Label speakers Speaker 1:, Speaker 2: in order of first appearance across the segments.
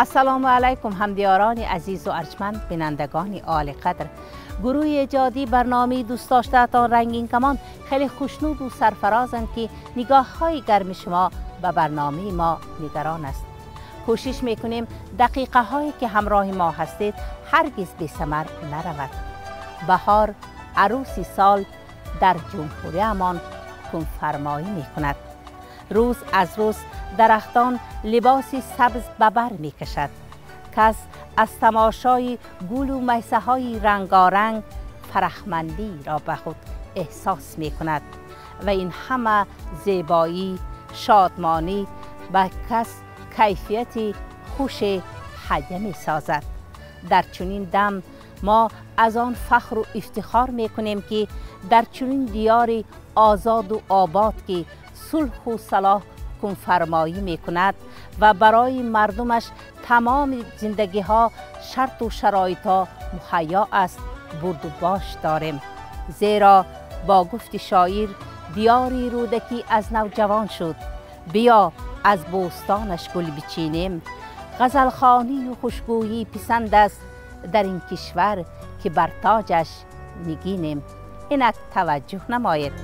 Speaker 1: Ассалому алайкум ҳамдиёрони азизу арҷманд, бинандагони олиқадр. Гурӯҳи эҷодии барномаи дӯстдоштаатон Рангин Камон хеле хушнуду сарфарозанд, ки нигоҳҳои гарми шумо ба барномаи мо нигарон аст. Кӯшиш мекунем дақиқаҳое ки ҳамроҳи мо ҳастед ҳаргиз бесамар наравад. Баҳор арӯси сол дар ҷумҳуриямон ҳукмфармоӣ мекунад. Рӯз аз рӯз дарахтон либоси сабз ба бар мекашад. Кас аз тамошои гулу майсаҳои рангоранг фарахмандиро ба худ эҳсос мекунад ва ин ҳама зебоӣ, шодмонӣ ба кас кайфияти хуше ҳадя месозад. Дар чунин дам мо аз он фахру ифтихор мекунем, ки дар чунин диёри озоду обод, ки сулҳу салоҳ ҳукмфармоӣ мекунад ва барои мардумаш тамоми зиндагиҳо шарту шароитҳо муҳайё аст, бурдубош дорем. Зеро бо гуфти шоир, диёри Рӯдакӣ аз нав ҷавон шуд, биё аз бӯстонаш гул бичинем. Ғазалхонию хушгӯйӣ писанд аст дар ин кишвар, ки бар тоҷаш нигинем. Инак таваҷҷӯҳ намоед.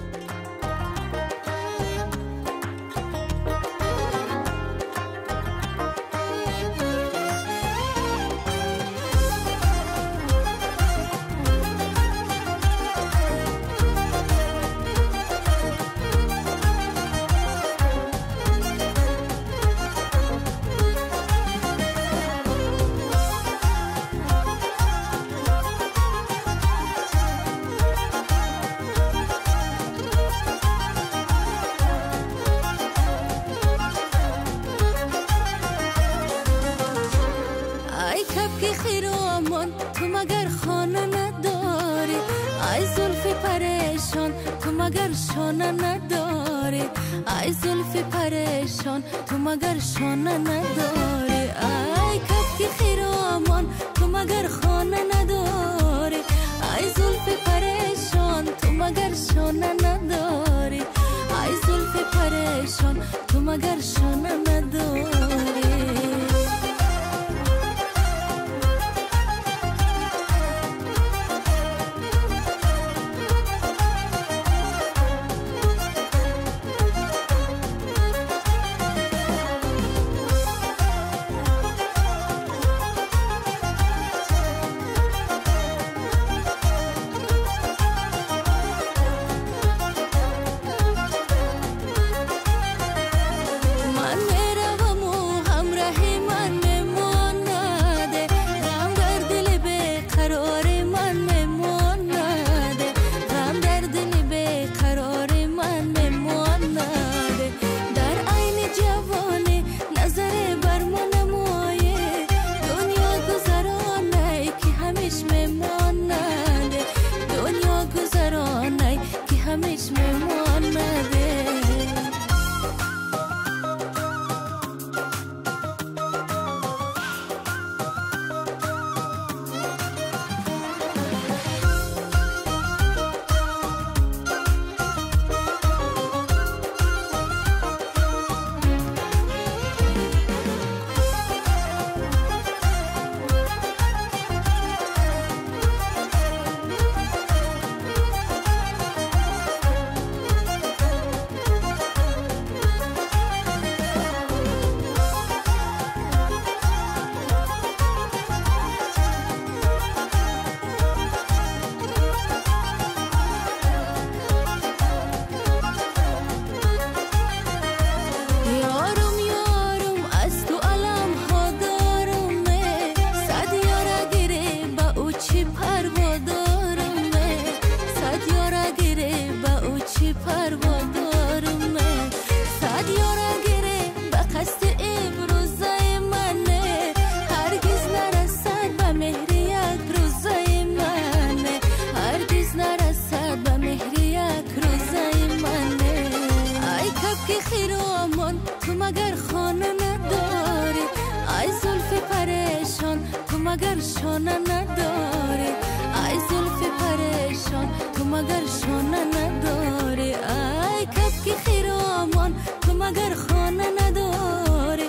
Speaker 2: Магар хона надорӣ,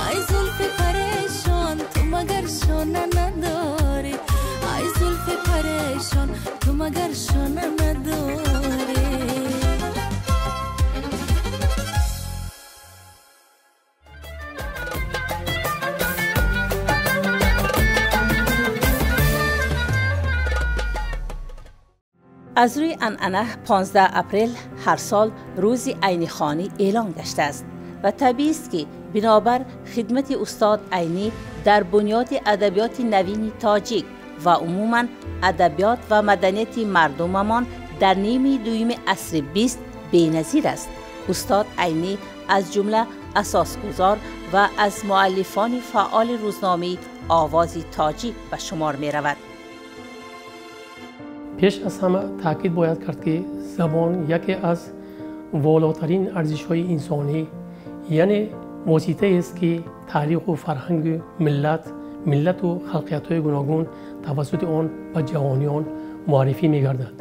Speaker 2: ай зулфи парешон. Магар шона надорӣ.
Speaker 1: از روی عنعنه 15 اپریل هر سال روز عینی خوانی اعلان گشته است و طبیعی است که بنابر خدمت استاد عینی در بنیاد ادبیات نوین تاجیک و عموما ادبیات و مدنیت مردممان در نیمه دوم عصر 20 بی‌نظیر است. استاد عینی از جمله اساسگذار و از مؤلفان فعال روزنامه آواز تاجیک به شمار می رود.
Speaker 3: پیش از همه تاکید باید کرد که زبان یکی از والاترین ارزش‌های انسانی، یعنی واسطه است که تاریخ و فرهنگ ملت و خلقیت‌های گوناگون توسط آن به جهانیان معرفی می‌گردد.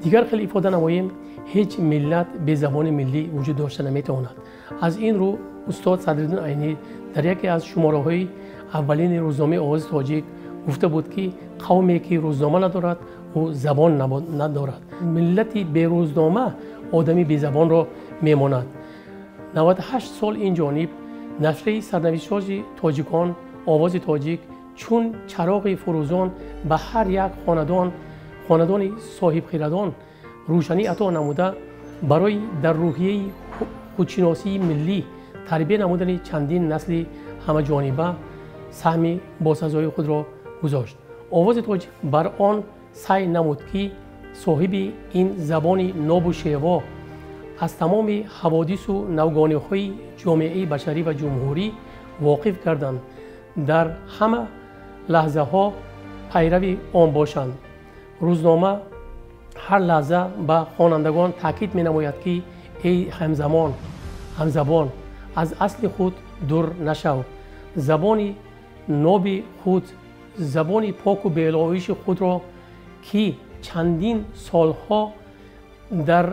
Speaker 3: دیگر خیلی افاده نماییم هیچ ملت به زبان ملی وجود داشته نمی‌تواند. از این رو استاد صدرالدین عینی در یکی از شماره‌های اولین روزنامه آواز تاجیک گفته بود که قومی که روزنامه ندارد او زبان ندارد. ملتی به روزنامه آدمی بی زبان را میماند. 98 سال این جانب نشریه سرنوشت‌ساز تاجیکان آواز تاجیک چون چراغ فروزان به هر یک خاندان صاحب خیردان روشنی عطا نموده، برای در روحیه خودشناسی ملی تربیه نمودن چندین نسل همه جانبه سهم باسزای خود را گذاشت. آواز تاجیک بر آن سعی نمود که صاحب این زبان ناب و شیوا از تمام حوادث و نوگانی‌های جامعه بشری و جمهوری واقف کردند، در همه لحظه ها پیرو آن باشند. روزنامه هر لحظه به خوانندگان تاکید می نماید که ای همزبان از اصل خود دور نشو، زبان ناب خود، زبان پاک و بی‌الایش خود را که چندین سالها در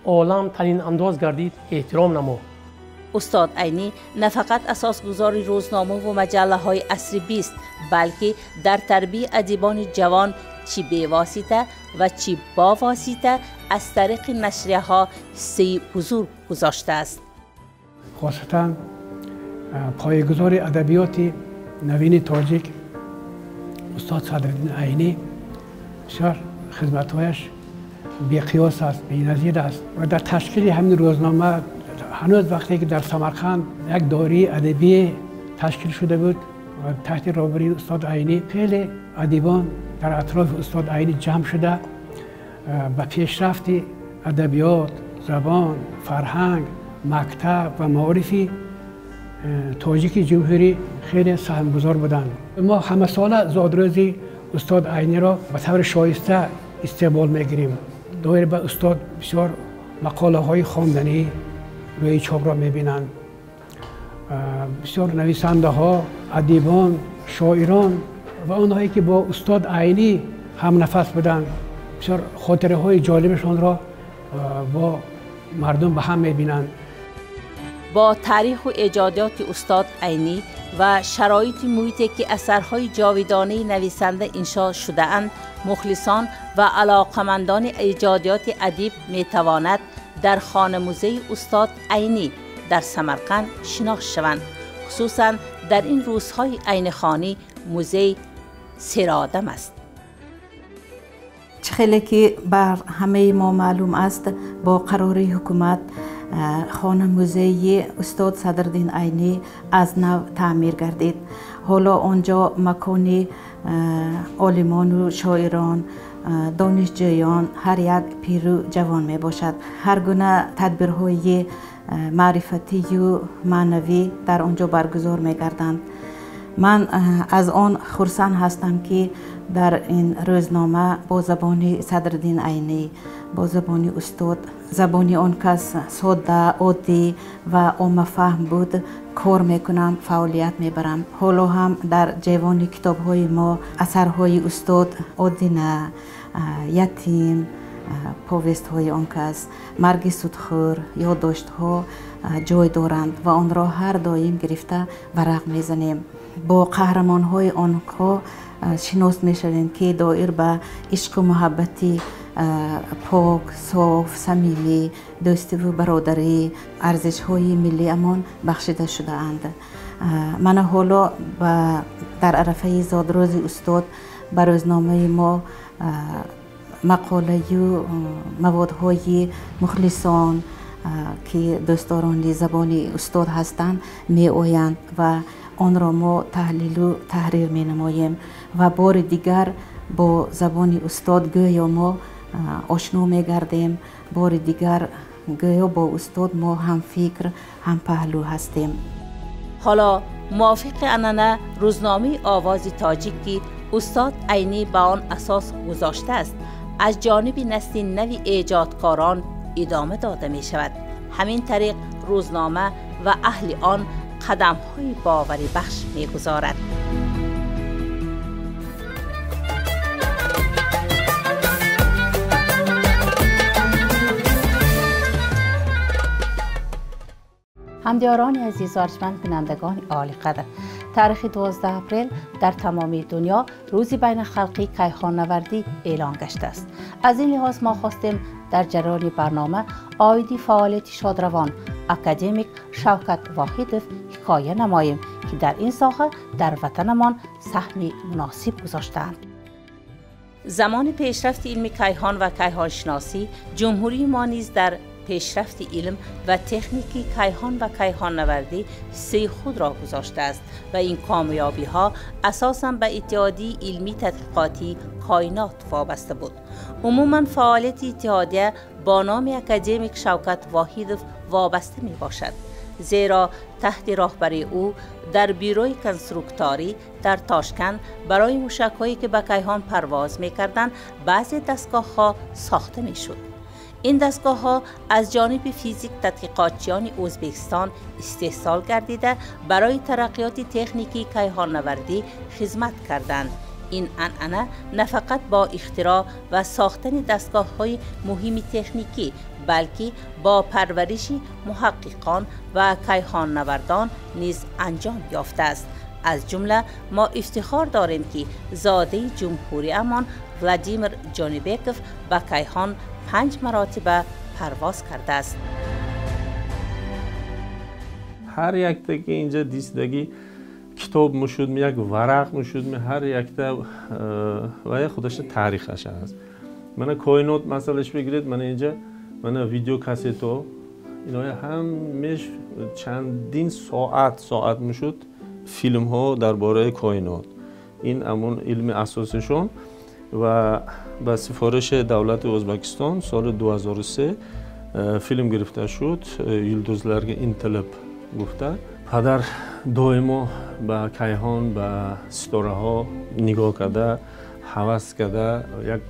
Speaker 3: عالم تنین انداز گردید احترام نما.
Speaker 1: استاد عینی نه فقط اساسگذار روزنامه و مجله های عصر 20، بلکه در تربیه ادیبان جوان چی به واسطه و چی با واسطه از طریق نشریه ها سی بزرگ گذاشته است.
Speaker 4: خاصتا پایه‌گذار ادبیات نوین تاجیک استاد صدرالدین عینی بسیار خدمتهایش بی‌قیاس است، بی‌نظیر است و در تشکیل همین روزنامه هنوز وقتی که در سمرقند یک دایره ادبی تشکیل شده بود و تحت راهبری استاد عینی خیلی ادیبان در اطراف استاد عینی جمع شده به پیشرفت ادبیات، زبان، فرهنگ، مکتب و معارف تاجیک جمهوری خیلی سهمگذار بودند. ما همه ساله زادروز استاد عینی را به طور شایسته استقبال میگیریم. دایر به استاد بسیار مقاله های خواندنی روی چاپ را میبینند. بسیار نویسنده ها، ادیبان، شاعران و آنهایی که با استاد عینی هم نفس بودند بسیار خاطره های جالبشان را با مردم به هم میبینند.
Speaker 1: با تاریخ و ایجادات استاد عینی و شرایط محیطی که اثرهای جاودانه نویسنده انشا شده اند، مخلصان و علاقمندان ایجادیات ادیب میتواند در خانه موزه استاد عینی در سمرقند شناخت شوند. خصوصا در این روزهای عینی خوانی موزه سرآدم است.
Speaker 5: خیلی که بر همه ما معلوم است، با قرار حکومت خانه موزه استاد صدرالدین عینی از نو تعمیر گردید. حالا آنجا مکان عالمان و شاعران، دانشجویان، هر یک پیر و جوان می باشد. هر گونه تدبیرهای معرفتی و معنوی در آنجا برگزار می گردند. من از آن خرسند هستم که در این روزنامه با زبان صدرالدین عینی، با زبان استاد، زبان آن کس ساده، عادی و عامه فهم بود، کار میکنم، فعالیت میبرم. حالا هم در جوان کتاب های ما اثرهای استاد آدینه، یتیم، پوست های آن کس، مرگ سودخور، یادداشت ها جای دارند و آن را هر دایم گرفته ورق میزنیم. бо қаҳрамонҳои онҳо шинос мешавем, ки доир ба ишқу муҳаббати пок, соф, самимӣ, дӯстиву бародарӣ, арзишҳои миллиамон бахшида шудаанд. Мана ҳоло дар арафаи зодрӯзи устод ба рӯзномаи мо мақолаю маводҳои мухлисон, ки дӯстдорони забони устод ҳастанд, меоянд ва онро мо таҳлилу таҳрир менамоем ва бори дигар бо забони устод гӯё мо ошно мегардем, бори дигар гӯё бо устод мо ҳамфикр, ҳампаҳлӯ ҳастем.
Speaker 1: Ҳоло мувофиқи анъана рӯзномаи Овози Тоҷик, ки устод Айнӣ ба он асос гузоштааст, аз ҷониби насли нави эҷодкорон идома дода мешавад. Ҳамин тариқ рӯзнома ва аҳли он қадамҳои боварибахш мегузорад. Ҳамдиёрони азиз, арҷманд, бинандагони олиқадр, таърихи 12 апрел дар тамоми дунё рӯзи байналхалқии кайҳоннавардӣ эълон гаштааст. Аз ин лиҳоз мо хостем дар ҷараёни барнома оиди фаъолияти шодравон академик Шавкат Воҳидов ҳикоя намоем, ки дар ин соҳа дар ватанамон саҳми муносиб гузоштаанд. Замони пешрафти илми кайҳон ва кайҳоншиносӣ ҷумҳурии мо низ дар пешрафти илм ва техники кайҳон ва кайҳоннавардӣ ҳиссаи худро гузоштааст ва ин комёбиҳо асосан ба иттиҳодияи илмии тадқиқотии Коинот вобаста буд. Умуман фаъолияти иттиҳодия бо номи академик Шавкат Воҳидов вобаста мебошад, зеро таҳти роҳбарии ӯ дар бюрои конструкторӣ дар Тошканд барои мушакҳое ки ба кайҳон парвоз мекарданд баъзе дастгоҳҳо сохта мешуд. Ин дастгоҳҳо аз ҷониби физик тадқиқотчиёни Ӯзбекистон истеҳсол гардида барои тараққиёти техникии кайҳоннавардӣ хизмат карданд. Ин анъана на фақат бо ихтироъ ва сохтани дастгоҳҳои муҳими техникӣ, балки бо парвариши муҳаққиқон ва кайҳоннавардон низ анҷом ёфтааст. Аз ҷумла мо ифтихор дорем, ки зодаи ҷумҳуриамон Владимир Ҷонибеков ба кайҳон 5 маротиба парвоз кардааст.
Speaker 6: Ҳар якта ки инҷа дистагӣ китоб мушуд, як варақ мушуд, ҳар якта ва худаша таърихаш аст. Мана Коинот масъалаш бигиред, мана инҷа мана видеокассето, иноя ҳамеш чандин соат мушуд филмҳо дар бораи коинот. Ин ҳамон илми асосишон ва ба сифориши давлати Ӯзбекистон соли 2003 филм гирифта шуд «Юлдузларга интилib» гуфта. Падар доимо ба кайҳон, ба ситораҳо нигоҳ карда, ҳавас карда, як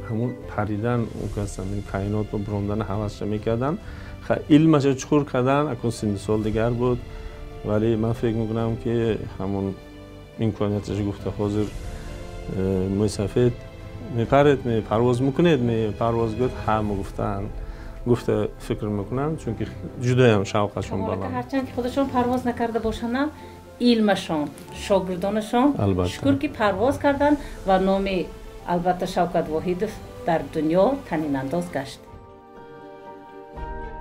Speaker 6: ҳамун паридан кайнотро бурондани ҳавасша мекардан. Илмаша чуқур кардан, акун синни сол дигар буд, вале ман фикр мекунам, ки ҳамун имконияташ гуфта ҳозир мӯйсафед мепаред, парвоз мекунед, парвоз гуфт ҳама гуфтанд, гуфта фикр мекунам, чунки ҷудоям шавқашон баланд.
Speaker 1: Ҳарчанд ки худашон парвоз накарда бошанд, илмашон, шогирдонашон шукр ки парвоз карданд ва номи албатта Шавкат Воҳидов дар дунё танинандоз гашт.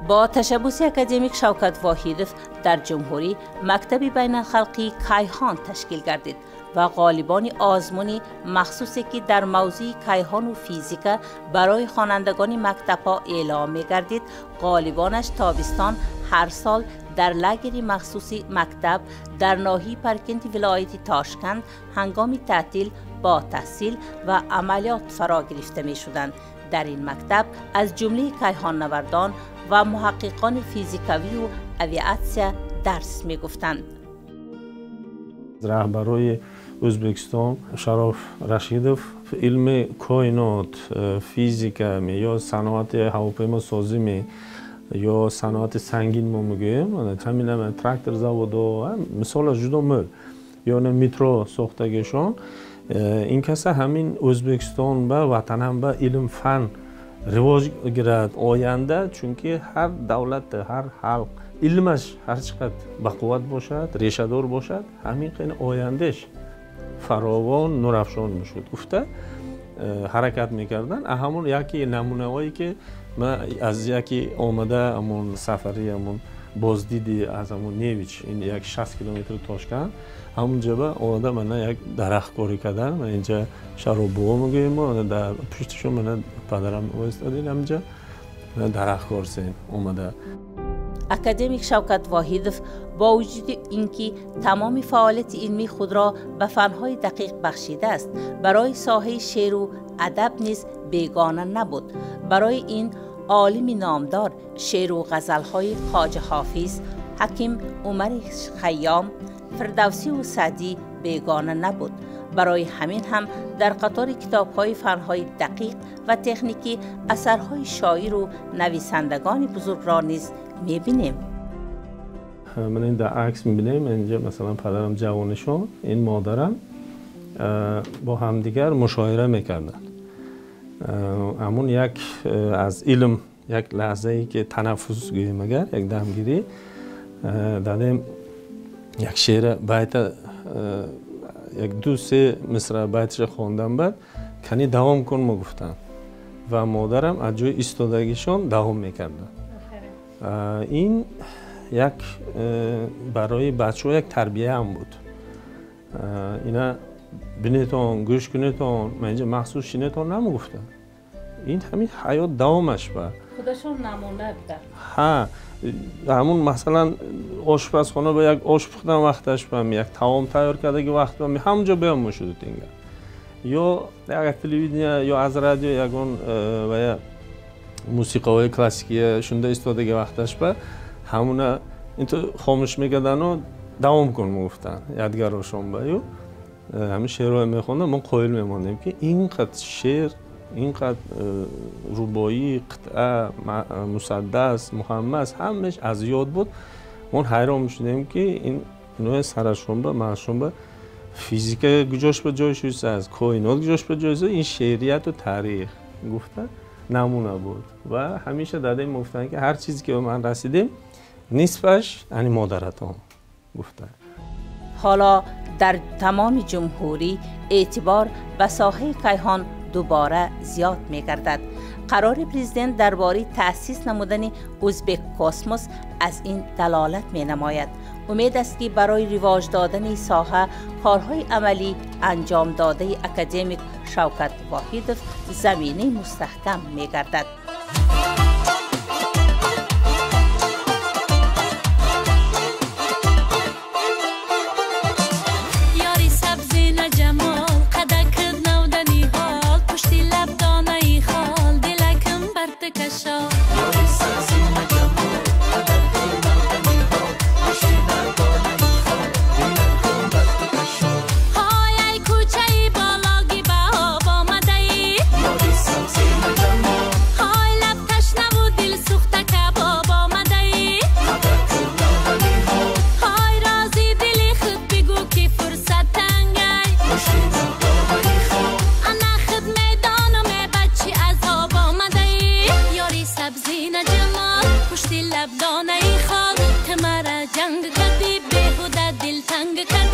Speaker 1: Бо ташаббуси академик Шавкат Воҳидов дар ҷумҳурӣ мактаби байналхалқии кайҳон ташкил гардид ва ғолибони озмуни махсусе, ки дар мавзӯи кайҳону физика барои хонандагони мактабҳо эълом мегардид, ғолибонаш тобистон ҳар сол дар лагери махсуси мактаб дар ноҳияи Паркенти вилояти Тошканд ҳангоми таътил бо таҳсил ва амалиёт фаро гирифта мешуданд. Дар ин мактаб аз ҷумлаи кайҳоннавардон ва муҳаққиқони физикавию авиатсия дарс мегуфтанд.
Speaker 6: Раҳбарои Ӯзбекистон Шароф Рашидов илми коинот, физика ё саноати ҳавопаймосозӣ ё саноати сангин мо мегӯем, ҳамин трактор заводо мисолаш ҷудо мӯл ё метро сохтагишон, ин каса ҳамин Ӯзбекистон ба ватанам ба илм фан ривоҷ гирад оянда, чунки ҳар давлат, ҳар халқ Илмаш ҳар чӣ қадр бақувват бошад, решадор бошад, ҳамин қин ояндаш фаровон, нурафшон мешуд. Гуфта ҳаракат мекарданд. Ҳамон яке намунаҳое ки ман аз яке омада ҳамон сафари ҳамон боздиди аз ҳамон Невич, ин як 60 километр Тошканд, ҳамон ҷоба омада мана як дарахткорӣ кардан, ман инҷа шароббуғо мегӯем мо, дар пушташон мана падарам воистодин ҳаминҷа дарахткорсен омада.
Speaker 1: Академик Шавкат Воҳидов бо вуҷуди ин ки тамоми фаъолияти илмии худро ба фанҳои дақиқ бахшидааст, барои соҳаи шеъру адаб низ бегона набуд. Барои ин олими номдор шеъру ғазалҳои Хоҷа Ҳофиз, Ҳаким Умари Хайём, Фирдавсиву Саъдӣ бегона набуд. Барои ҳамин ҳам дар қатори китобҳои фанҳои дақиқ ва техникӣ асарҳои шоиру нависандагони бузургро низ мебинем.
Speaker 6: Ман ин дар акс мебинем, инҷа масалан падарам ҷавонишон, ин модарам бо ҳамдигар мушоира мекарданд. Ҳамун як аз илм як лаҳзае ки танаффус гӯем агар, як дамгирӣ дадем, як шеъра байта як ду се мисра байтша хондам, баъд кани давом кун мо гуфтам ва модарам аз ҷои истодагишон давом мекарданд. Ин як барои бачаҳо як тарбияам буд. Ина бинетон, гӯш кунетон, ман инҷа махсус шинетон намегуфтам. Ин ҳамин ҳаёт давомаш ба
Speaker 1: худашон намуна буданд.
Speaker 6: Ҳа, ҳамун масалан ошпазхона ба як ош пухтан вақташ ба як таом тайёр кардаги вақт ба ҳамонҷо баён мешуд инга. Ё як телевидения ё аз радио ягон ва я мусиқаҳои классикия шунда истодаги вақташ ба ҳамуна инто хомӯш мекардану давом кун мегуфтанд ядгарошон ба ю ҳамин шеърҳое мехондам, мо қоил мемондем ки ин қад шеър, ин қад рубоӣ, қитъа, мусаддас, мухаммас ҳамааш аз ёд буд. Мо ҳайрон мешудем ки ин иноя сарашон ба мағзшон ба физика куҷош ба ҷой шудааст, коинот куҷош ба ҷой шудааст, ин шеърияту таърих гуфта намуна буд. Ва ҳамеша дадем мегуфтанд ки ҳар чизе ки ба ман расидем нисфаш ани модаратон гуфта.
Speaker 1: Ҳоло дар тамоми ҷумҳурӣ эътибор ба соҳаи кайҳон дубора зиёд мегардад. Қарори президент дар бораи таъсис намудани Узбек Космос аз ин далолат менамояд. Умед аст ки барои ривоҷ додани соҳа корҳои амалӣ анҷом додаи академик Шавкат Воҳидов заминаи мустаҳкам мегардад.
Speaker 2: Jang kadi behuda dil tang kadi.